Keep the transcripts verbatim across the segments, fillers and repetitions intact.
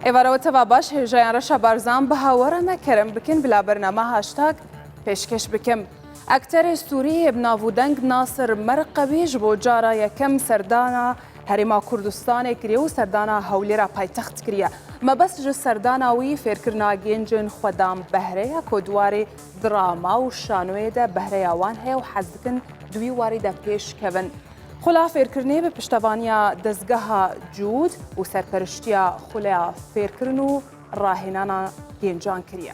Êvara we teva baş, hêjayan Reşa Barzan biha we re me kerem bikin bila bernama hashtag pêşkêş bikim. Akterê Sûrî yê bi nav û deng Nasir Merqewî ji bo cara yekem serdana Herêma Kurdistanê kiriye û serdana Hewlêra paytext kiriye. Mebest ji serdana wî fêrkirina gencên xwedan behre ye ku di warê drama û şanoyê de behreya wan heye û hez dikin di wî warî de pêş kevin. Xula fêrkirinê bi piştevaniya dezgeha Cûd û serperiştiya Xuleya Fêrkirin û Rahênana Gencan kiriye.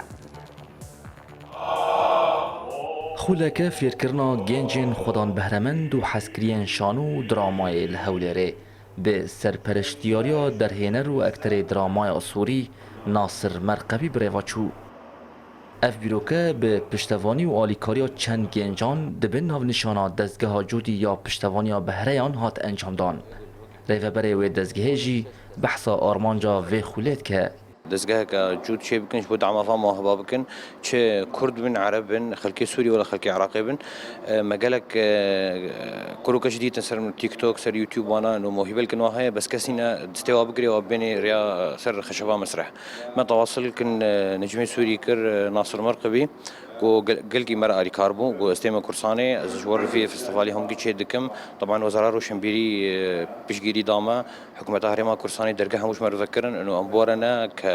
Xuleke fêrkirina gencên xwedan behremend û hezkiriyên şano û dramayê li Hewlêrê bi serpereştiyariya derhêner û ekterê dramaya Sûrî Nasir Merqebî bi rê ve çû. Ev bîroke bi piştevanî û alîkariya çend gencan di bin navnîşana Dezgeha Cûdî ya Piştevaniya Behreyan hat encamdan. Rêveberê wê dezgehê jî behsa armanca vê xulê dike. Dezgeheke Cûd çêbikin, ji bo dema van mawhiba bikin, çi Kurd bin, Ereb bin, xelkê Sûrî wela xelkê Iraqê bin. E, me gelek, e, kuroke jî dîtin ser TikTok, ser YouTube wana, no mawhibe li kin wa heye, bes kes nîne destê wa bigirê, wa bênê riya ser xeşeba mesreh. Me tewasil kin, e, Necmê Sûrî kir, e, Nasir Merqibî, ku gel-, gelkî me re alîkar bû, ku ez tême Kursanê, ez ji we re vê festivalê hemûkî çê dikim. Teban Wezara Roşenbîrî, e, piştgirî da me, hikûmeta Herêma Kursanê dergeh hemû ji me re vekirin, û em bi we re ne ke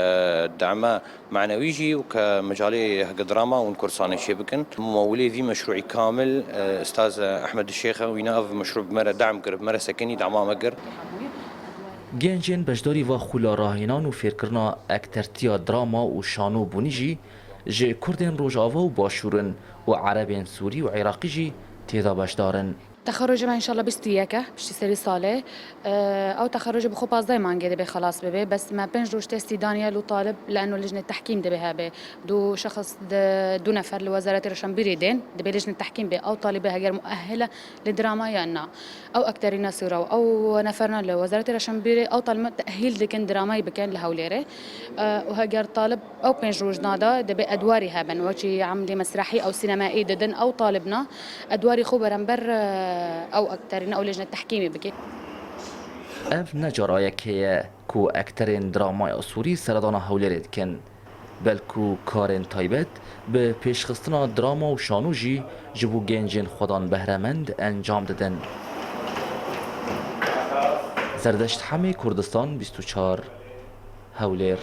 deme manewî jî û ke mecalê hege drama hûn Kursanê çê bikin. Mumawilê vî meşrûî kamil, e, Ustaz Ehmed Şêx e, wîna ev meşrû bi me re dem kir, bi me re sekinî, dema me kir. Gencên beşdarî va xula rahênan û fêrkirina ektertiya drama û şano bûnî jî ji Kurdên Rojava û Başûr in û Erebên Sûrî û Iraqî jî tê de beşdar in. Texerrucê me înşallah bîst û yek e, piştî serî salê. Ew texerrucê bi xwe pazdeh mangê dibe xelas bibe. Bes me pênc roj testî daniye, lû talib li eno lijnê tehkîm dibe hebe. Du şexs, di, du nefer li Wezaretê Roşenbîrê dên, dibe lijnê tehkîm be. Ew talîbe heger muehil e li drama ya na. Ew ekterîna sîra û ew neferna li Wezaretê Roşenbîrê, ew talîbe tehîl dikin dramayê bikin li Hewlêrê. E, û heger talib ew pênc roj nada, dibe edwarî hebin, wekî emlê mesrehî ew sînemayê didin, ew talibna edwarî xwe berember, e, ew ekterîna ew lijnê tehkîmê bike. Ev ne cara yekê ye ku ekterên dramaya Sûrî seredana Hewlêrê dikin. Belku karên taybet bi pêşxistina drama û şano jî ji bo gencên xwedan behremend encam didin. Zerdeşt Hemê, Kurdistan bîst û çar, Hewlêr.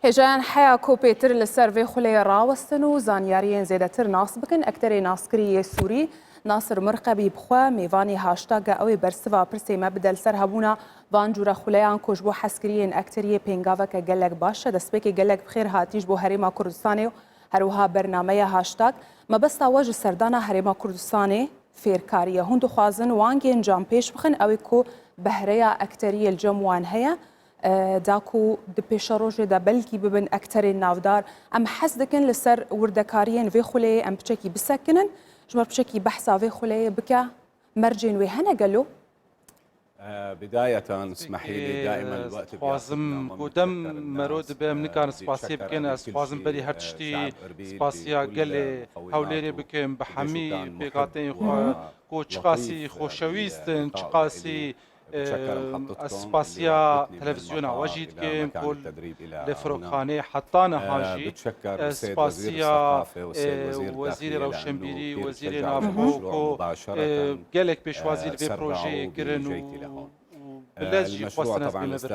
Hêjayan heya ku pêtir li ser vê xuleyê rawestin û zanyariyên zêdetir nas bikin, ekterê naskirî yê Sûrî Nasir Mirqebî bi xwe mêvanê hashtag e. Ew ê bersiva pirsê me bide li ser hebûna van cûre xuleyan ku ji bo hezkiriyên ekteriyê pêngaveke gelek baş e. Destpêkê gelek bi xêr hatî ji bo Herêma Kurdistanê û her wiha bernameya hashtag. Mebesta we ji serdana Herêma Kurdistanê fêrkarî ye. Hûn dixwazin wan gencan pêş bixin, ew ê ku behreya ekteriyê li cem wan heye, e, da ku di pêşerojê de belkî bibin ekterên navdar. Em hez dikin li ser wirdekariyên vê xuleyê em piçekî bisekinin. Ji me piçekî behsa vê xuleyê bike. Mercên wê hene gelo? Dixwazim ku dem mero dibe, em nikarin spasiyê bikin. Ez dixwazim berî her tiştî spasiya gelê Hewlêrê bikim, bi hemî pêkhateyên xwe ku çiqasî xoşewîst in, çiqasî, e, ez spasiya televizyona we jî dikim ku li Firokxanê heta niha jî, e, spasiya, e, Wezîrê Rewşenbîrî, Wezîrê Navxwe ku, e, gelek pêşwazî li vê projeyê kirin û û bi lez jî xwestin ez pê me bir.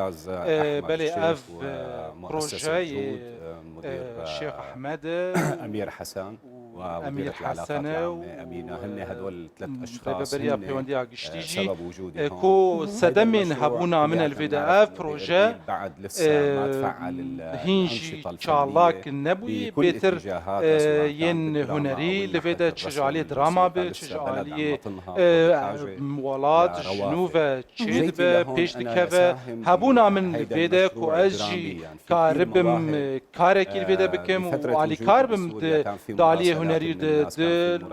E, belê ev, e, proje yê, e, Şêx Ehmed e û Emîr Hesen e û, e, Rêveberiya Pêwendiya Giştî jî, e, ku sedemên hebûna min e li vê de ev proje, e, hîn jî çalak nebûyî, bêtir, e, yên hunerî li vê de çi ji aliyê drama be, çi ji aliyê, e, welat ji nû ve çêdibe, pêş dikeve. Hebûna min li vê de ku ez jî karibim, e, karekî li vê de bikim û alîkar bim di, di aliyê Nerî di, di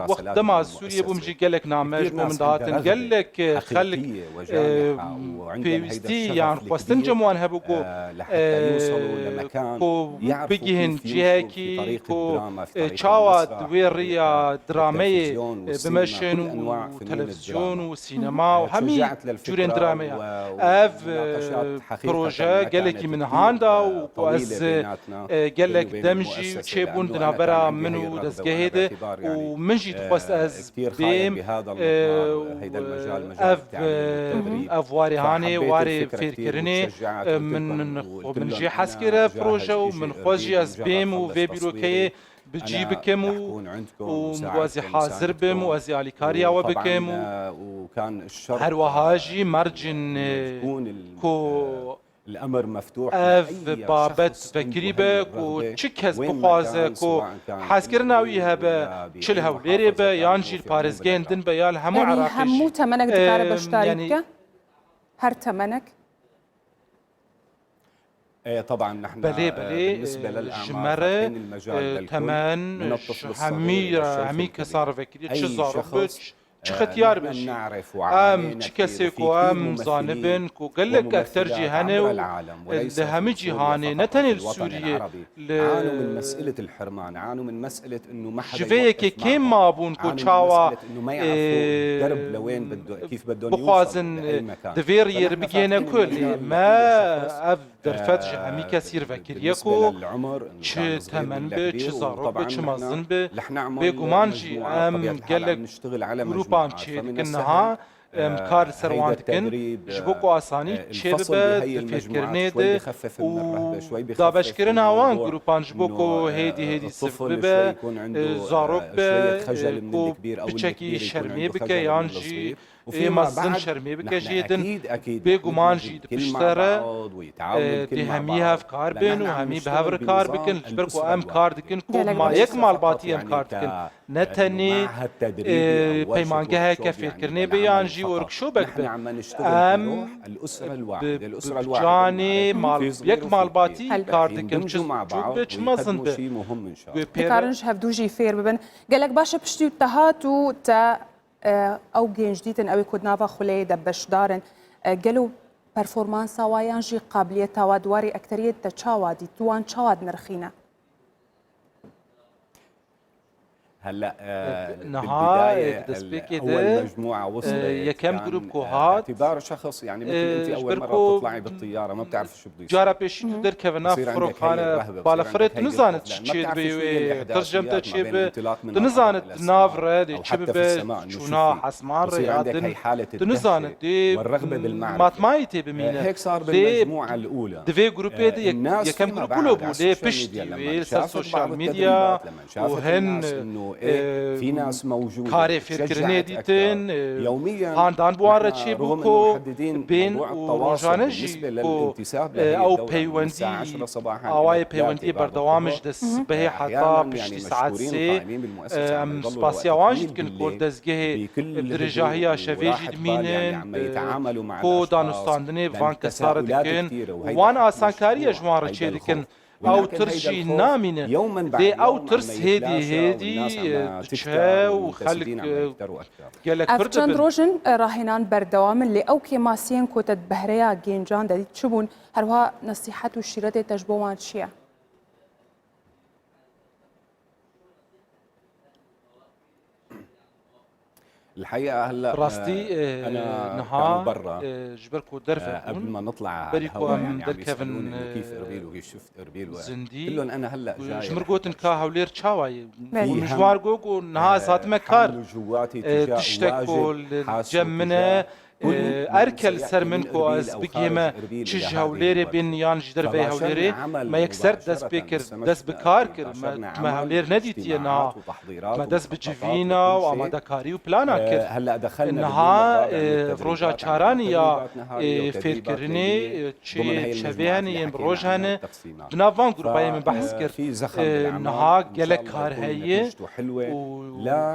wext dema Sûriyê bûm jî gelek name ji bo min dihatin, gelek xelk, e, pêwîstî yan xwestin cem wan hebû ku, e, ku bigihîn cihekî ku, e, çawa di wê riya drameyê, e, bimeşin û televîzyon û sînema û hemî cûrên drameya. Ev, e, proje gelekî min handa û ku ez, e, gelek dem jî çêbûn di navbera min û dezgehê de û min jî dixwest ez bêm, e, ev, e, ev warê hanê, warê fêrkirinê, e, min, min jê hez kir ev proje û min xwest jî ez bêm û vê bîrokeyê bi cî bikim û, û ez ê hazir bim û ez ê alîkariya we bikim û her wiha jî mercin, e, ku ev babet vekirî be ku çi kes bixwaze ku hezkirina wî hebe, çi li Hewlêrê be yan jî li parêzgehên din be ya li hemû Iraqê jî. Yanî hemû temenek dikare beşdarî bike? Her temenek? Belê, belê, ji me re, e, temen ji hemî re, hemî kesan re vekirî, çi zarok be, çi, çi xetiyar be jî. Em çi kesê ku em zanibin ku gelek ekter jî hene û li hemî cîhanê, ne tenê li Sûriyê, li ji vê yekê kêm mabûn ku çawa, e, bixwazin, e, di vê riyê re bigihêne ku lê me ev derfet ji hemî kesî re vekiriye ku çi temen be, çi zarok be, çi mezin be. Bêguman jî em gelek grûpan çêdikin niha. Em kar li ser wan dikin, ji bo ku asanî çêbibe di fêrkirinê de û dabeşkirina wan grûpan ji bo ku hêdî hêdî sivik bibe, e, zarok be, e, ku piçekî şermê bike yan jî ê mezin şermê bike jê din. Bêguman jî di piştre re, e, dê hemî hev kar bin û hemî bi hev re kar bikin, ji ber ku em kar dikin ku ma-, yek malbatî em kar dikin. Ne tenê, e, peymangeheke fêrkirinê be yan jî workshopek be. Em bi, bi canê mal-, yek malbatî kar dikin, çi çûk be, çi mezin be. Dikarin ji hevdû jî fêr bibin. Gelek baş e piştî te hat û te, e, ew genc dîtin, ew ê ku di nava xuleyê de beşdar in. E, gelo performansa wa yan jî qabiliyeta wa di warê ekteriyê te çawa dît? Tu wan çawa dinirxîne? هلأ، آه، niha, بالبداية، e, di destpêkê de, e, yekem grûp ku hat, e, ji ber ku cara pêşî tu derkeve nav firoxane, balafirê tu nizane çi çêdibe wê, tircem te çêbe, tu nizane di nav re dê çi bibe, çûna hesman re ya din, tu nizane dê matmayî tê bimîne. Dê di vê grûpê de yek-, yekem grûp wilo bû, lê piştî wê li ser sosyal medya û hin, e, karê fêrkirinê dîtin, e, handan bi wan re çêbû ku bên û rojane jî ku, e, ew peywendî, awayê peywendiyê berdewam ji dest sibehê heta piştî saet sê, e, em spasiya wan jî dikin ku dezgehê bi dirêjahiya şevê jî dimînin, e, ku danûstandinê bi van kesa re dikin û wan asankariya ji wan re çêdikin. Ew tirs jî namîne. Dê ew tirs hêdî hêdî, e, diçe û xelk, e, gelek pir dibin. Ev çend roj in, e, rahênan berdewam in, lê ew kêmasiyên ku te di behreya gencan de dît çi bûn? Her wiha nesîhet û şîretê te ji bo wan çi ye? Rastî, e, niha, e, ji ber ku derve bûn, berî ku em derkevin, e, zindî, ji min gotin ka Hewlêr çawa ye? Û min ji wan re got ku niha ez hatime kar, e, tiştek ku li cem min e, erke li ser min ku ez bigihême çi ji Hewlêrê bên yan ji derveyê Hewlêrê, me yekser dest pê kir, dest bi kar kir. Me, me Hewlêr nedîtiye niha. Me dest bi civîna û amadekarî û plana kir. Niha, e, roja çaranî ya, e, fêrkirinê, e, çi şevê hene yên bi roj hene. Di nav van grûpa yê min behs kir. E, niha gelek kar heye û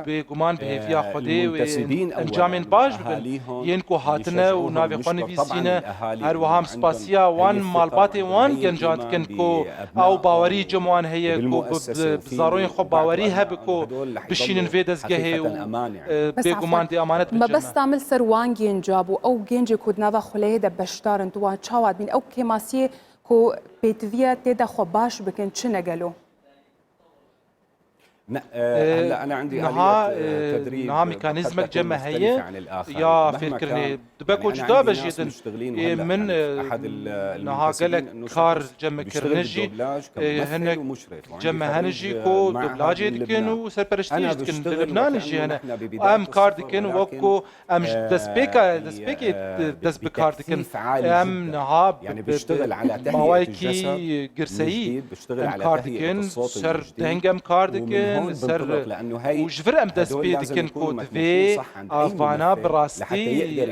bêguman bi hêviya Xwedê wê encamên baş bibin. Yên ku hatine û navê xwe nivîsîne. Her wiha em spasiya wan malbatê wan gencan dikin ku ew bawerî cem wan heye ku bi, bi, bi zaroyên xwe bawerî hebe ku bişînin vê dezgehê û, e, bêguman dê emanet bin cem me. Mebesta min li ser wan genca bû. Ew gencê ku di nava xuleyê de beşdar in, tu wan çawa dibîn? Ew kêmasiyê ku pêtiviye tê de xwe baş bikin, çi ne gelo? Niha, e, niha mîkanîzmek cem me heye ya fêrkirinê. Dibe ku cuda be jê din. Ê min, e, niha gelek kar cem me kirine jî, e, hinek cem me hene jî ku dublajê dikin û serpereştî jî dikin. Di Libnanê jî hene. Em kar dikin wek ku Em ji destpêka, destpêkê, e, dest bi kar dikin. Em niha bi, bi, bi mawayekî girseyî em kar dikin, ser deng em kar dikin, ser, û ji vir em dest pê dikin ku divê vana bi rastî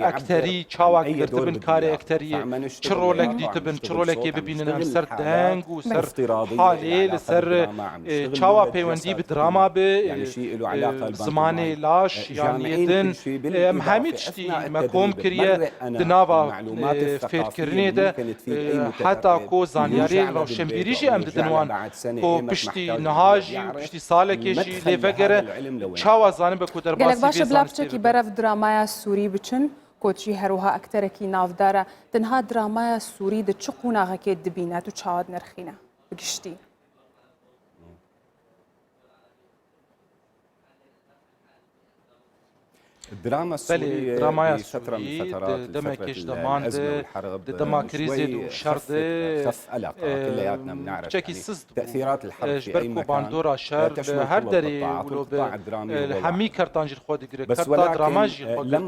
ekterî çawa girtibin, karê ekteriyê çi rolek dîtibin, çi rolekê bibînin, em ser deng û ser halê, li ser, e, çawa peywendî bi drama bi, e, e, zimanê laş, yan yê din, e, em hemî tiştî me kom kiriye di nava, e, fêrkirinê de, e, heta ku zanyariyên rewşenbîrî jî em didin wan, ku piştî niha jî û piştî salekê jî lê vegere, çawa zanibe ku derbasî vê zanistê bibe. Gelek baş e, bila piçekî berev dramaya Sûrî biçin, ku tu jî her wiha ekterekî navdar e. Di niha dramaya Sûrî di çi qonaxekê dibîne, tu çawa dinirxîne bi giştî? Belê, dramaya Sûrî di demekê ji deman de, di dema krîzê de û şer de, e, piçekî siz dibû. E, ji ber ku bandora şer li her derê wilo be, e, li hemî kertan jî li xwe digire, kerta drama jî xwe girt.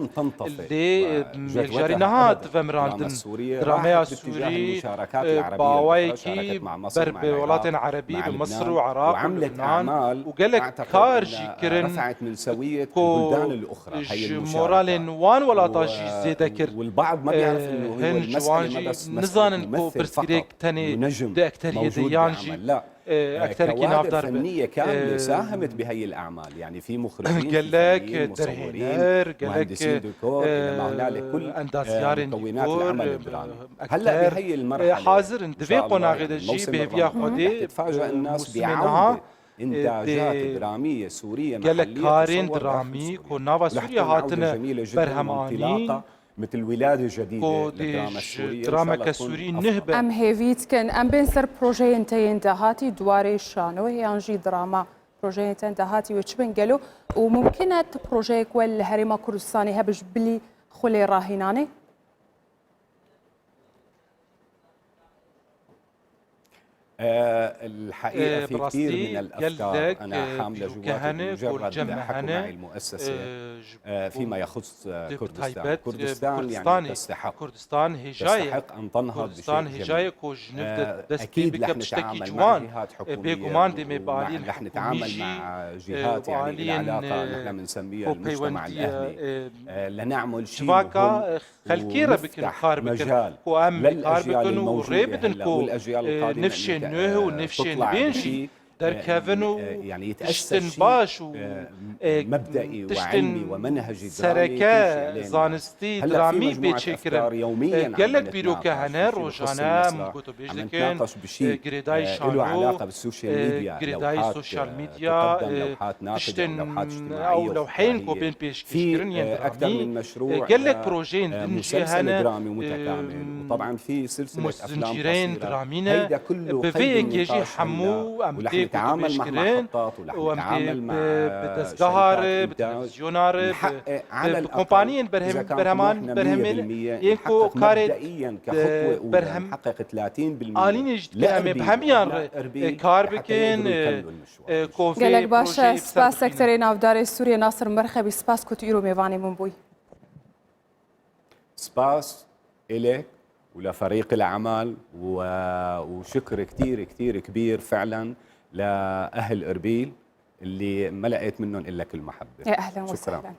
Lê, e, yekjarî niha dive mirandin. Dramaya Sûrî, e, bi awayekî ber bi welatên Erebî, bi Misir û Iraq û Libnan û gelek kar jî kirin ku ji moralên wan welata jî zêde kir. E, hin ji wan jî nizanin ku pirsgirêk tenê di ekteriyê de yan jî, e, ekterekî navdar be. E, gelek derhêner, gelek, e, endazyarên dîkor, e, ekter, e, hazir in. Di vê qonaxê de jî bi hêviya Xwedê, e, mûsimê niha, e, dê gelek karên dramî ku nava Sûriyê hatine berhemanîn, ku dê ji drameke Sûrî nuh be. Em hêvî dikin em bên ser projeyên te yên dahatî di warê şanoyê yan jî drama. Projeyên te yên dahatî wê çi bin gelo? Û mumkin e tu projeyek we li Herêma Kurdistanê hebe ji bilî xulê rahînanê? E, bi rastî gelek, e, dîroke hene ku li cem me hene, e, ji bo, e, bi taybet, e, bi Kurdistanê. Kurdistan hêja ye. Kurdistan hêja ye ku ji niv de dest pê bike bi tiştekî ciwan. E, bêguman dê me bi aliyên hikûmî jî, e, bi aliyên, e, ku peywendiye, e, civaka, e, xelkê re bikin û kar bikin, ku em kar bikin û rê bidin ku, e, nifşên nû û nifşên nû bên jî derkevin û tiştin baş û, e, tiştin sereke zanistî, dramî pê çêkirin. E, gelek dîroke hene, rojane em gotûbêj dikin, e, girêdayî şano, e, girêdayî sosyal medya, e, tiştên ew lewheyên ku bên pêş pêşkirin yên dramî, e, gelek projeyên din jî hene, e, zincîreyên dramî ne. Bi vê yekê jî hemû em dê gotûbêjkirin û em dê bi, bi dezgeha re, bi televizyona re, bi, bi, bi kompaniyên berhem-, berheman, berhemên yên ku karê, e, berhem-, alînê jî dikin em ê bi hemiyan re, e, kar bikin, e, e, ku vê projeyê bi ser bixînin. Gelek baş e. Spas sekreterê navdarê Sûriyê Nasir Merxebî, spas ku tu îro mêvanê min bûyî. سباس إلك ولفريق العمل و-، وشكر كتير، كتير كبير فعلًا لأهل إربيل اللي ما لقيت منهم إلا كل محبة. يا أهلًا وسهلًا.